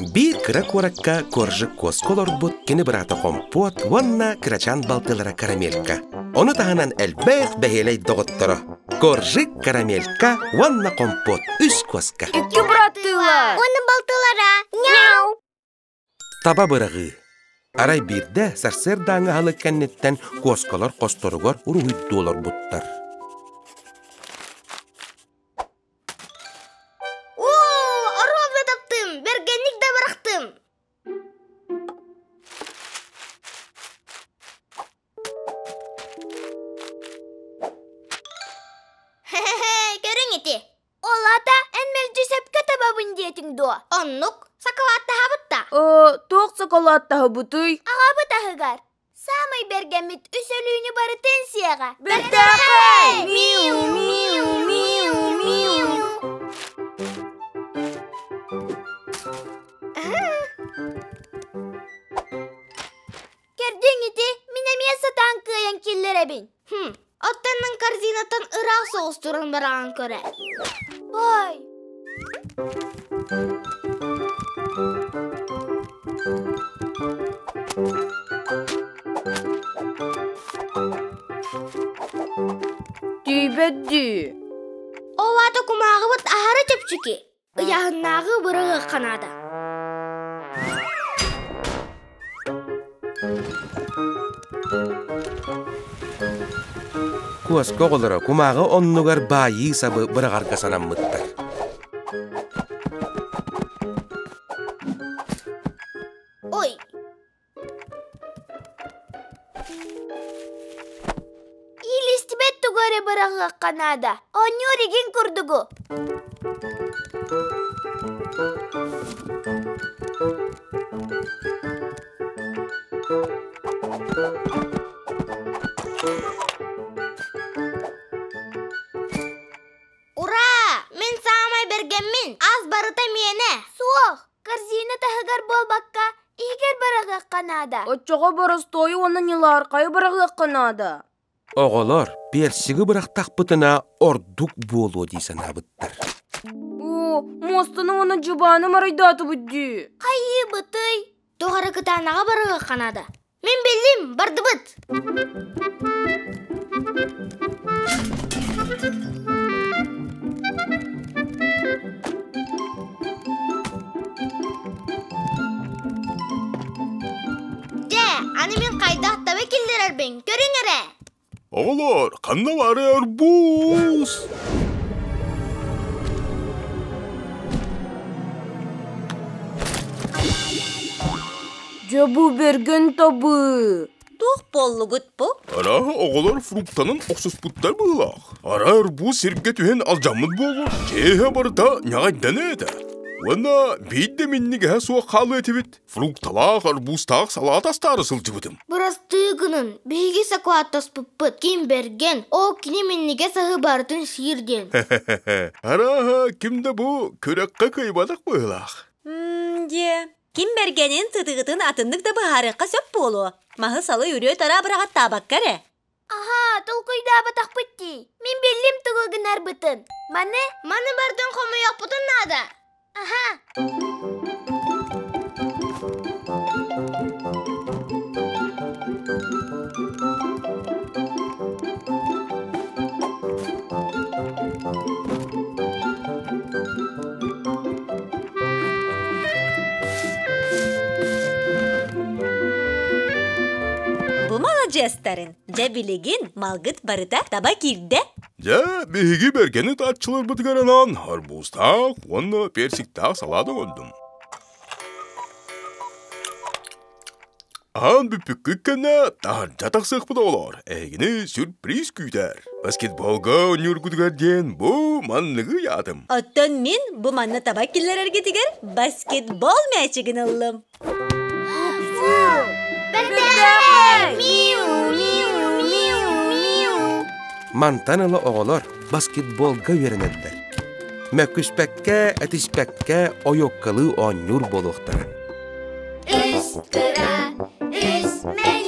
Биир кыра куоракка Коржик куоска олорбут кини быраата Хомпуот уонна кырачаан балтылара Карамелька. Ону таһынан элбэх бэһиэлэй доҕотторо Коржик, Карамелька уонна Хомпуот үс куоска. Икки быраттыылар. Уонна балтылара. Няу! Таба быраҕыы. Арай биирдэ сарсыардааҥы аһылык кэнниттэн куоскалар хосторугар уруһуйдуу олорбуттар. Оо, оруобуна таптым, бэргэнник да бырахтым. Хе-хе-хе, көрүҥ ити. Ол аата эн мэлдьи сөпкө табабын диэтиҥ дуо? Оннук, сакалааттаһабыт да. Туох сакалааттаһабытый? Аҕабыт аһыгар. Саамай бэргэммит үс өлүүнү барытын сиэҕэ. Бэртээхэй! Миу, миу, миу, миу. Кэрдиҥ ити, мин эмиэ сатаан кыайан киллэрэбин. Хм, оттон корзинаттан ыраах соҕус туран бараҕын көрө. Ой! Тиийбэт дии. Ол аата кумааҕыбыт аһара чэпчэки. Ыйааһыннааҕы быраҕыахха наада. Куоска оҕолоро кумааҕы оннугар баайыы сабы быраҕарга санаммыттар. Ой! Иилистибэт тугу эрэ быраҕыахха наада. Оонньуур игин курдугу. Ура! Мин саамай бэргэммин! Ас барыта миэнэ! Суох! Корзина таһыгар буолбакка, иһигэр быраҕыахха наада. Оччоҕо боростуойу уонна ньылаархайы быраҕыахха наада. Оҕолор персигы бырахтахпытына ордук буолуо дии санаабыттар. Оо, муостаны уонна дьыбааны марайдаатыбыт дии. Хайыы-бытый! Туох эрэ кытаанаҕа барыахха наада. Мин биллим, бардыбыт! Дьэ, аны мин хайдах таба киллэрэрбин көрүҥ эрэ! Оҕолор, ханна бары арбуз? Дьэ бу бэргэн табыы. Туох буоллугут бу? Арааһа оҕолор фруктанан охсуспуттар быһыылаах. Ара арбуз сиргэ түһэн алдьаммыт буолуо. Чээһэ барыта ньаҕайдана этэ. Уонна биир да минньигэһэ суох хаалыа этибит. Фрукталаах, арбузтаах салаат астаары сылдьыбытым. Бырастыы гынын, биһиги сакылааттаспыппыт. Ким бэргэн, ол кини минньигэс аһы барытын сиир диэн. Арааһа, ким да бу күрэххэ кыайбатах быһыылаах. Дьиэ, ким бэргэнин сытыгытын атыннык да быһаарыахха сөп буолуо. Маһы-салы үрүө-тараа быраҕаттаабакка эрэ. Аһаа, толкуйдаабатахпыт дии. Мин биллим тугу гынарбытын. Маны, Маны бардын хомуйуохпутун наада. Аһаа. Бу маладьыастарын Дьэ билигин малгыт барыта таба киирдэ. Дьэ, биһиги бэргэни тааччыларбытыгар анаан арбузтаах уонна персиктаах салаат оҥордум. Аан бүппүккүт кэннэ таһырдьа тахсыахпыт оҕолоор, эһигини сюрприз күүтэр. Баскетболга оонньуургутугар диэн бу манныгы ыйаатым. Оттон мин бу манна таба киллэрэргитигэр баскетбол мээчигин ыллым. Мантан ыла оҕолор баскетболга үөрэнэллэр. Мөккүспэккэ, этиспэккэ ойуоккалыы оонньуур буолуохтара. Үс кыра, үс мэҥ.